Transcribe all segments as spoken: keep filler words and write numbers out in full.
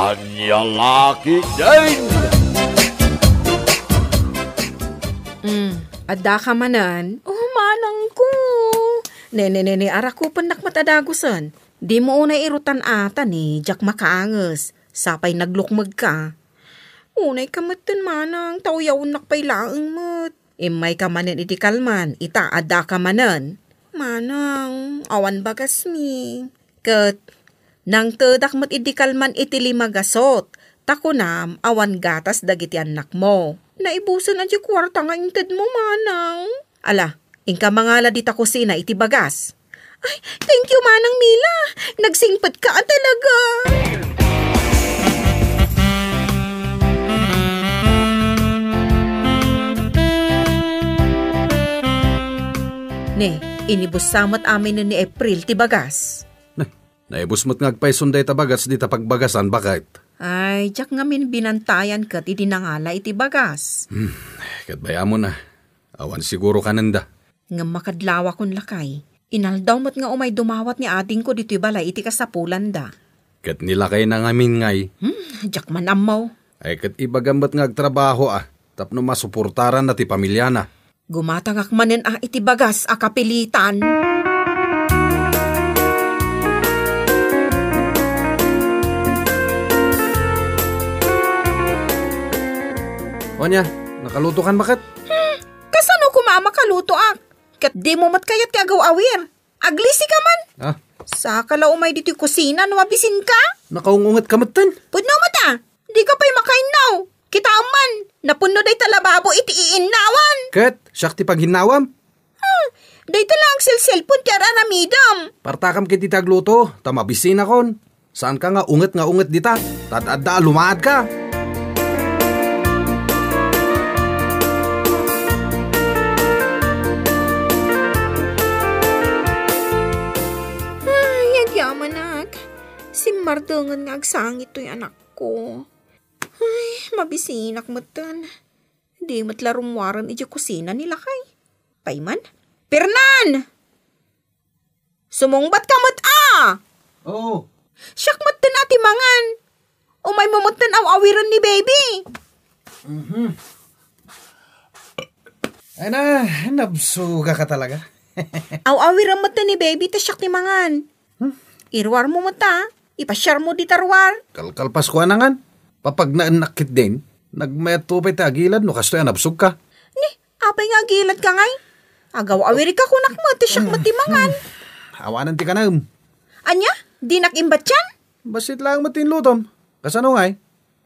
Ania la ketdin? Hmm, adda ka manen? Oh, manangko. Ne, ne, ne, ne, arakupennak met a dagusen. Dimo unay irutan ata ni, diak makaanges. Sapay naglukmeg ka. Unay ka metten, manang, ta uyawennak pay laeng met. Immay ka manen idi kalman, ita adda ka manen. Manang, awan bagasmi. Ket nangtedak met idi kalman iti lima gasut, ta kunam awan gatas dagiti annakmo. Naibusen a diay kuarta nga intedmo, manang. Ala, inka mangala dita kusina iti bagas. Ay, thank you, Manang Mila. Nagsingpet ka a talaga. Ne, inibussa met aminen ni April ti bagas. Naibus met nga agpayson dayta bagas dita pagbagasan, baket. Ay, diak ngamin binantayan ket idi nangala iti bagas. Hmm, ket bay-amon a, awan siguro kanenda. Ngem makadlawakon, lakay. Inaldaw met nga umay dumawat ni adingko ditoy balay iti kasapulanda. Ket ni lakayna ngamin ngay? Hmm, diak man ammo. Ay, ket ibagam met nga agtrabaho a, tapno masuportaranna ti pamiliana. Gumatangak manen a iti bagas a kapilitan. Ania, nakalutokan, baket? Hmm, kasano koma a makalutoak? Ket dimo met kayat ti agaw-awir. Aglisi ka man. Ah. Saka la umay ditoy kusina no mabisin ka. Nakaung-unget ka metten. Pudno met a. Di ka pay makainnaw. Kitaem man, napunno dayta lababo iti iinnawan. Ket, siak ti paginnawam? Hmm, dayta la agselselpon ti ar-aramidem. Partakam ket iti agluto, ta mabisinakon. Saanka nga unget nga unget dita, ta ad-adda a lumaadka. Ay, agyamanak. Simmartengen nga agsangit toy anakko. Ay, mabisinak metten. Di met la rummuaren idiay kusina ni lakay. Payman? Pernan! Sumungbat ka met a! Oo. Siak met ti mangan. Umay mo met aw-awiren ni baby. Mhm. Ay na, nabsuga ka talaga. Aw-awiren met ni baby ta siak ti mangan. Hmm? Iruar mo met a. Ipasiar mo dita ruar. Kalkalpas ko anangan. Papagnaennak ketdin. Nagmayat to pay ti agilad no kastoy a nabsog ka. Ni, apay nga agilad ka ngay? Agaw-awir ka kunak met, ti siak met ti mangan. Awanen ti kanam. Ania? Dinak imbatian? Bassit laeng met ti inlutom. Kasano ngay?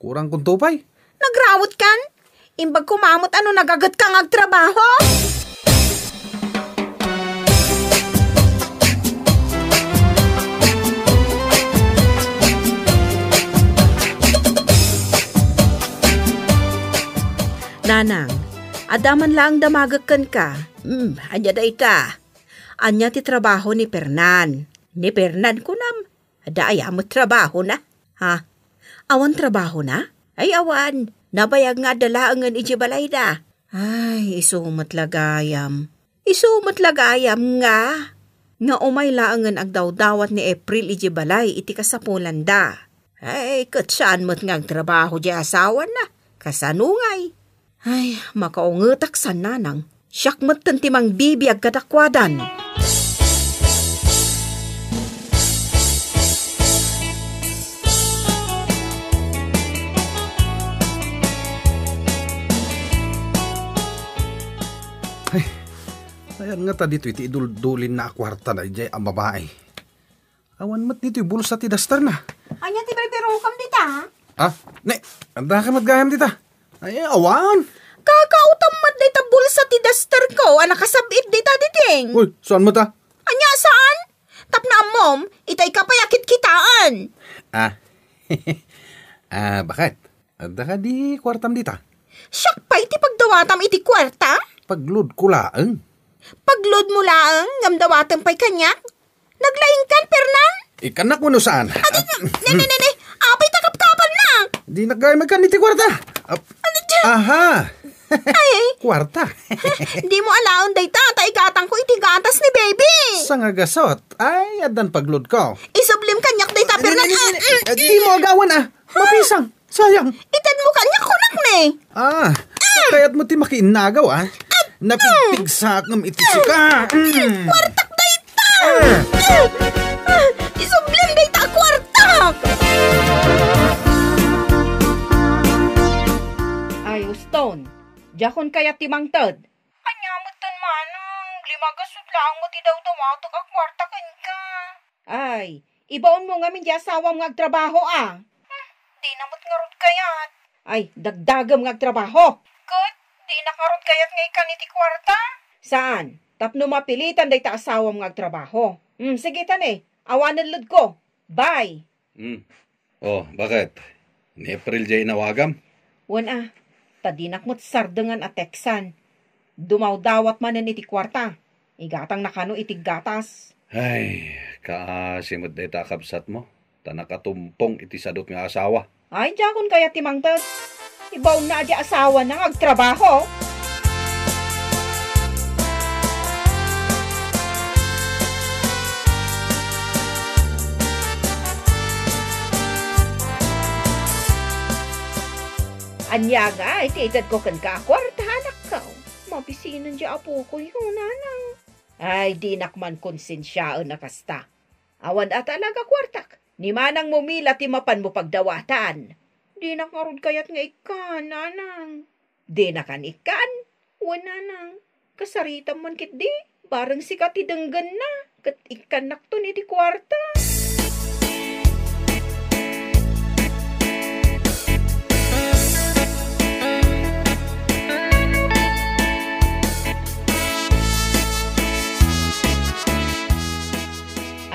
Kurang kunto pay. Nagrawet kan? Imbag koma met a no nagaget ka nga agtrabaho? Nanang, adda man laeng damagek kenka. Hmm, ania dayta? Ania ti trabaho ni Pernan? Ni Pernan kunam? Adda aya met trabahona? Ha? Awan trabahona? Ay, awan. Nabayag nga adda laengen idiay balayda. Ay, isu met la gayam. Isu met la gayam nga, nga umay laengen agdawdawat ni April idiay balay iti kasapulanda. Ay, ket saan met nga agtrabaho diay asawana? Kasano ngay? Ay, makaungetak san, nanang. Siak metten ti mangbibiag kadakuadan. Ay, ayan nga ta ditoy ti iduldulinna a kuarta daydiay a babai. Awan met ditoy bulsa ti dasterna. Ania ti birbirokam dita? Ah, ne, adda ka met gayam dita? Ay, awan. Kakautam met dayta bulsa ti dasterko a nakasab-it dita, Diding. Uy, saan met a? Ania, saan? Tapno ammom, itay ka pay a kitkitaan. Ah. Ah, baket? Adda kadi kuartam dita? Siak pay ti pagdawatam iti kuarta? Pagloadko laeng. Pagloadmo laeng, ngem dawatem pay kaniak? Naglaingkan, Pernan? Ikannak wenno saan? Adi, ne, ne, ne, ne. Apay ta kapkapanna? Dinak gayam agkan iti kuarta. Ap-, Ano dyan? Aha. Ay, ay. Kuarta. Dimo alaen dayta, ta igatangko iti gatas ni baby. Sangagasot. Ay, addan pagloadko. Isublim kaniak dayta, Pernan. Dimo agawan, ah. Mapisang! Sayang! Itedmo kaniak, kunak ni! Ah, kayatmo ti makiinnagaw, ah. Napigpigsak ngem iti sika. Mm. Kuartak dayta! Ah. Ah, isublian dayta a kuartak! Ay, Uston, diakon kayat ti mangted. Ania metten, manang, lima gasut laeng met ti dawdawatek a kuarta kenka. Ay, ibaonmo ngamin ti asawam nga agtrabaho, a. Hmm, dina met ngarud kayat. Ay, dagdagem nga agtrabaho. Ket, dina ngarud kayat nga ikkan iti kuarta? Saan? Tapno mapilitan dayta asawam nga agtrabaho. Hmm, sige, tani. Awanen ledko. Bye. Hmm. Oh, baket? Ni April diay inawagam? Wen a, ta dinak met sardengan a teksan. Dumawdawat manen iti kuarta. Igatangna kano iti gatas. Ay, kaasi met dayta a kabsatmo, ta nakatumpong iti sadut nga asawa. Ay, diakon kayat ti mangted. Ibaonna a di asawana nga agtrabaho. Ania ngay ti itedko kenka a kuarta, anakko? Mabisinen ti apoko, nanang. Ay, dinak man konsensiaen a kasta. Awan a talaga kuartak. Ni manangmo Mila ti mapanmo pagdawatan. Dinak ngarud kayat nga ikkan, nanang. Dinakan ikkan? Wen, nanang. Kasaritam man ketdi. Bareng sika ti denggenna. Ket ikkannakton iti kuarta.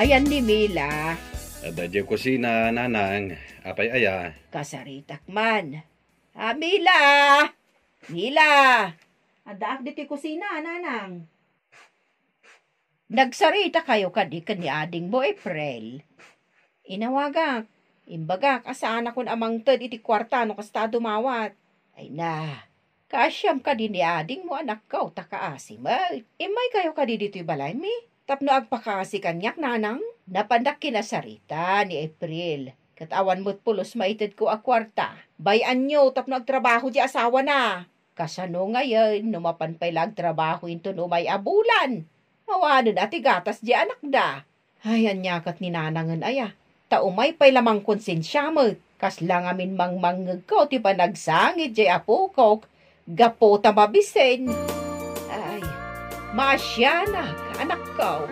Ayan ni Mila. Adda diay kusina, nanang. Apay aya? Kasaritak man. Ah, Mila! Mila! Addaak ditoy kusina, nanang. Nagsarita kayo kadi ken ni adingmo, April? Inawagak. Imbagak a saanakon a mangted iti kuarta no kasta a dumawat. Ay na, kaasiam kadi ni adingmo, anakko, ta kaasi met. Immay kayo kadi ditoy balaymi tapno agpakaasi kaniak, nanang? Napandak kinasarita ni April, ket awan met pulos maitedko a kuarta. Bay-anyo tapno agtrabaho ti asawana. Kasano ngayen no mapan pay la agtrabaho inton umay a bulan? Awanen a ti gatas ti anakda. Ay, ania ket ni nanangen aya? Ta umay pay la mangkonsensia met. Kasla ngamin mangmangngegko ti panagsangit diay apokok gapu ta mabisen. Ay, maasianak, anakko.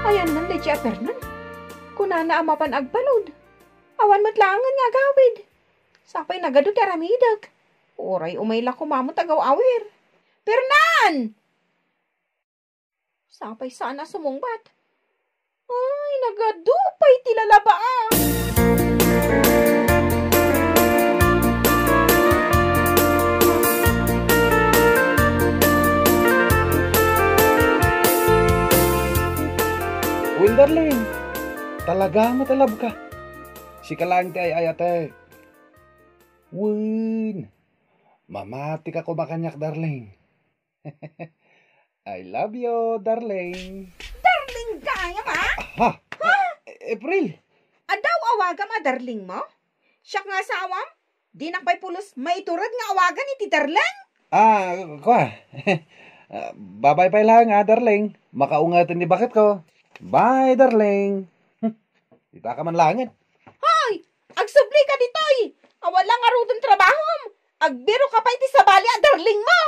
Ayan man, Leche a Fernan. Kunana a mapan agbalud. Awan met laengen nga agawid. Sapay nagadu ti aramidek. Uray umay la koma met agaw-awir. Fernan! Sapay saan a sumungbat. Ay, nagadu pay ti lalaba, a. Wen, darling, talaga met a love ka. Sika laeng ti ay-ayatek. Wen, mamatika koma kaniak, darling. I love you, darling. Darling gayam, a? Ha? Ha? April! Adda awagam a darlingmo? Siak nga asawam? Dinak pay pulos maitured nga awagan iti darling? Ah, kua. Ah, babay pay laeng, a, darling. Makaungaten ni baketko. Bye, darling. Hmm. Itaka man laengen. Hoy! Agsublika ditoy! Awan la ngaruden trabahom! Agbiro ka pay ti sabali a darlingmo!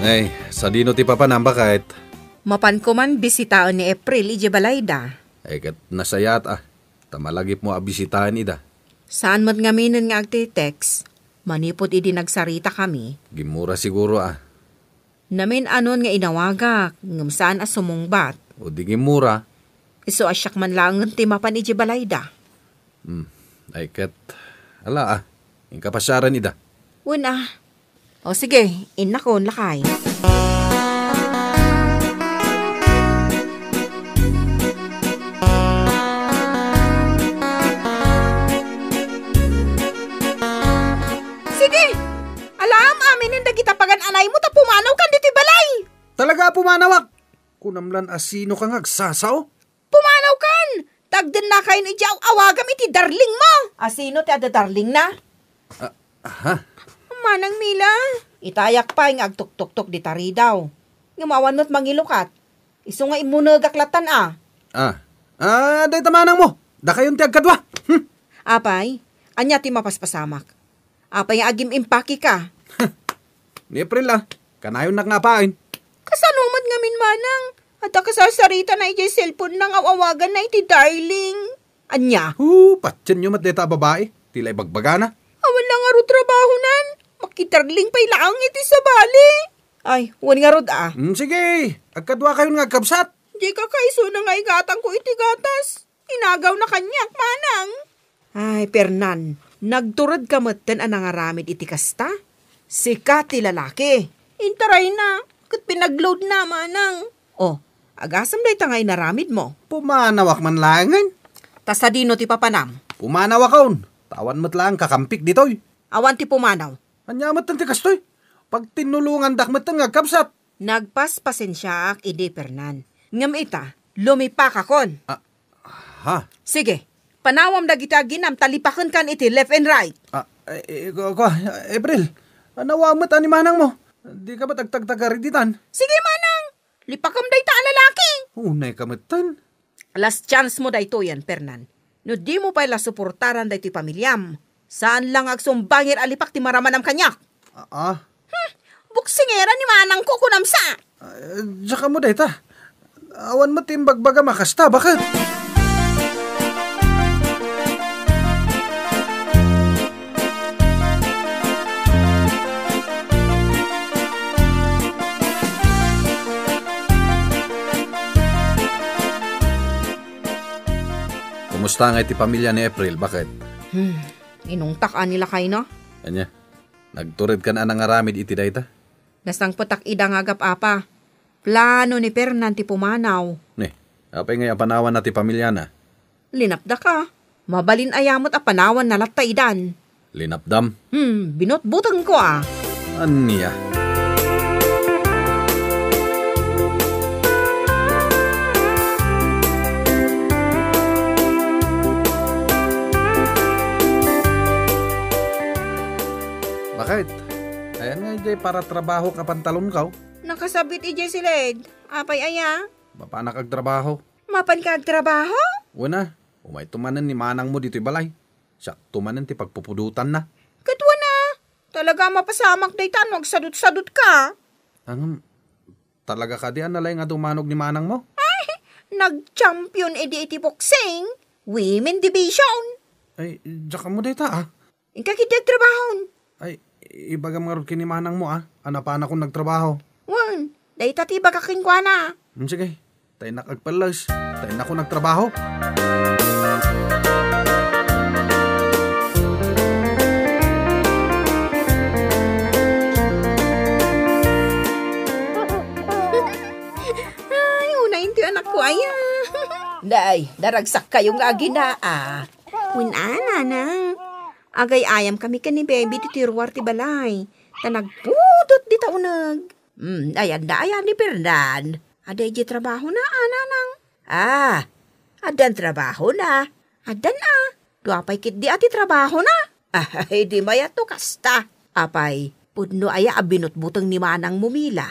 Nay, sadino ti papanam, baket? Mapanko man bisitaen ni April idiay balayda. Ay, ket nasayaat, a. Ta malagipmo a bisitaen ida. Saan met ngaminen nga agti-text manipud idi nagsaritakami. Gimmura siguro, a. Namin-anon nga inawagak, ngem saan a sumungbat. O di gimmura. Isu a siak man laengen ti mapan idiay balayda. Hmm. Ay ket, ala, a. Inka pasiaren ida. Wen, a. O sige, innakon, lakay. Pumanawkan ditoy balay! Talaga, pumanawak! Kunam lan a sinoka nga agsasao? Pumanawkan! Tagdennakayon idiay aw-awagam iti darling mo! A sino ti adda darling na? Ah, aha. Manang Mila. Itayak pay nga agtuktuktok di taridaw. Ngem awan met mangilukat. Isu nga immunegak latan a. Ah. Ah, dayta manang mo. Dakayon ti agkadua. Hmm. Apay, ania ti mapaspasamak? Apay nga agim-impakeka? Ni April a. Kanayonnak nga apain. Kasano met ngamin manang? Adda kasarsarita na idiay cellphone na nga aw-awaganna iti darling. Ania? Hu, patienyo met dayta a babai. Ti la ibagbagana. Awan la ngarud trabahonan. Makidarling pay laeng iti sabali. Ay, wen ngarud a. Mm, sige. Agkaduakayon nga agkabsat. Dika kaisuna nga igatangko iti gatas. Inagawna kaniak, manang. Ay, Fernan, nagturedka metten a nangaramid iti kasta? Sika ti lalaki. Intarayna, ket pinagloadna, manang. Oh, agasem dayta nga inaramidmo. Pumanawak man laengen. Ta sadino ti papanam? Pumanawakon. Ta awan met laeng kakampik ditoy. Awan ti pumanaw. Ania metten ti kastoy? Pagtinnulongandak metten nga agkabsat. Nagpaspasensiaak idi, Fernan. Ngem ita, lumipakakon. Ah, ha? Sige, panawam dagiti aginam ta lipakenkan iti left and right. Ah, eh, eh, kua, kua, April, ania met a ni manangmo? Dika met agtagtagari ditan? Sige, manang! Lipakem dayta a lalaki! Unayka metten. Last chance mo daytoyen, Fernan. No dimo pay la suportaran daytoy pamiliam, saan la nga agsumbangir a lipak ti maramanam kaniak. Ah, ah. Hmm, buksingera ni manangko, kunam sa. Ah, diak ammo dayta. Awan met ti imbagbagam a kasta, baket? Kumusta ngay ti pamilya ni April, baket? Hmm, inungtak a ni lakayna. Ania? Nagturedkan a nangaramid iti dayta? Nasangpetak ida nga agap-apa. Plano ni Fernan ti pumanaw. Ni, apay ngay a panawanna ti pamilyana? Linapdaka. Mabalin aya met a panawanna latta idan? Linapdam? Hmm, binutbutengko a. Ania? Baket? Ayan nga idiay paratrabahok a pantalonko. Nakasabit idiay siled. Apay aya? Mapanak agtrabaho. Mapanka agtrabaho? Wen a, umayto manen ni manangmo ditoy balay. Siakto manen ti pagpupudotanna. Ket wen a, talaga a mapasamak dayta no agsadutsadutka. Ngem, talaga kadi a nalaing a dumanog ni manangmo? Ay, nag-champion idi iti boxing, women division. Ay, diak ammo dayta a. Inka ketdi agtrabahon. Ay, ibagam ngarud ken ni manangmo a, a napanakon nagtrabaho. Wen, dayta ti ibagak kenkuana. Hmm, sige. Ta innak agpelles, ta innakon agtrabaho. Ay, unay ti anakko aya. Nay, daragsakkayo nga agina a. Wen a, nanang. Agay-ayamkami ken ni Baby ditoy ruar ti balay. Ta nagpudot dita uneg. Hmm, ayan da aya ni Fernan. Adda idiay trabahona a, nanang? Ah, addan trabahona. Addan a. Dua pay ketdi a ti trabahona. Ay, di mayat no kasta. Apay, pudno aya a binutbuteng ni manangmo, Mila?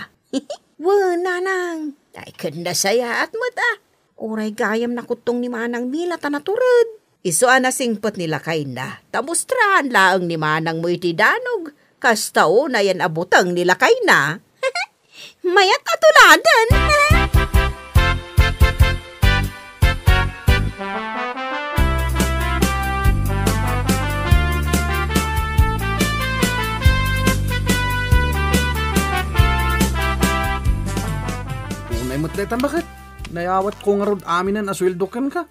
Wen, nanang. Ay, ket nasayaat met a. Uray gayam nakuttong ni Manang Mila ta natured. Isu a nasingpet ni lakayna, ta mustrahan laeng ni manangmo iti danog, kasta unayen a buteng ni lakayna. Mayat a tuladen. Unay met daytan, baket? Nayawatko ngarud aminen a sueldo kenka.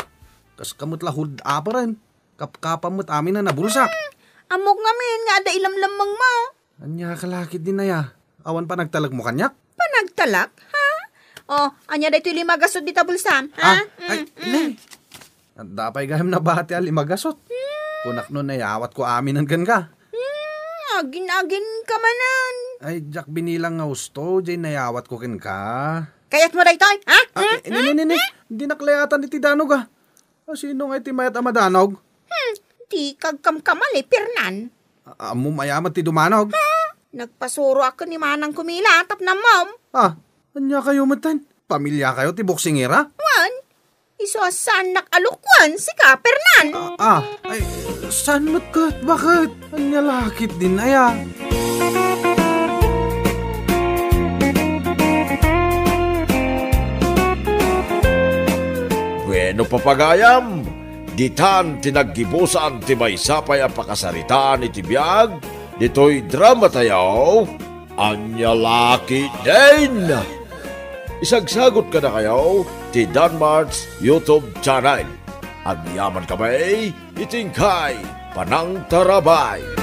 Kaska met la hold-uperen. Kapkapam met aminen a bulsa. Hmm, ammok ngamin nga adda ilamlammengmo. Ania ka la ketdin aya? Awan panagtalekmo kaniak? Panagtalek? Ha? O, ania daytoy lima gasut dita bulsam? Ha? Ah, ay, mm, mm. Ne. Adda pay gayam nabati a lima gasut. Hmm. Kunak no nayawatko aminen kenka. Hmm, agin-agin ka manen. Ay, diak binilang nga husto, jay nayawatko kenka. Kayatmo daytoy, ha? Ah, Hmm? eh, ni, ni, ni, ni. Dinak layatan iti danog, ah. Ah, sino nga iti mayat a madanog? Hmm, di kagkamkamali, Fernan. Ah, ammom aya met ti dumanog? Ha? Nagpasuroak ken ni Manang Kumila, tapno ammom. Ah, ania kayo metten? Pamilya kayo ti boksingera? Wen, isu a saannak a lukwen, sika, Fernan. Ah, ah, ay, saan met ket? Bakit? Ania la ketdin aya? Bueno, papagayam, ditan ti naggibusan ti maysa pay a pakasaritaan iti biag ditoy dramatayo, Ania la ketdin? Isagsagot kadakayo ti Danmart's YouTube channel. Agyaman kami iti inkay panangtarabay.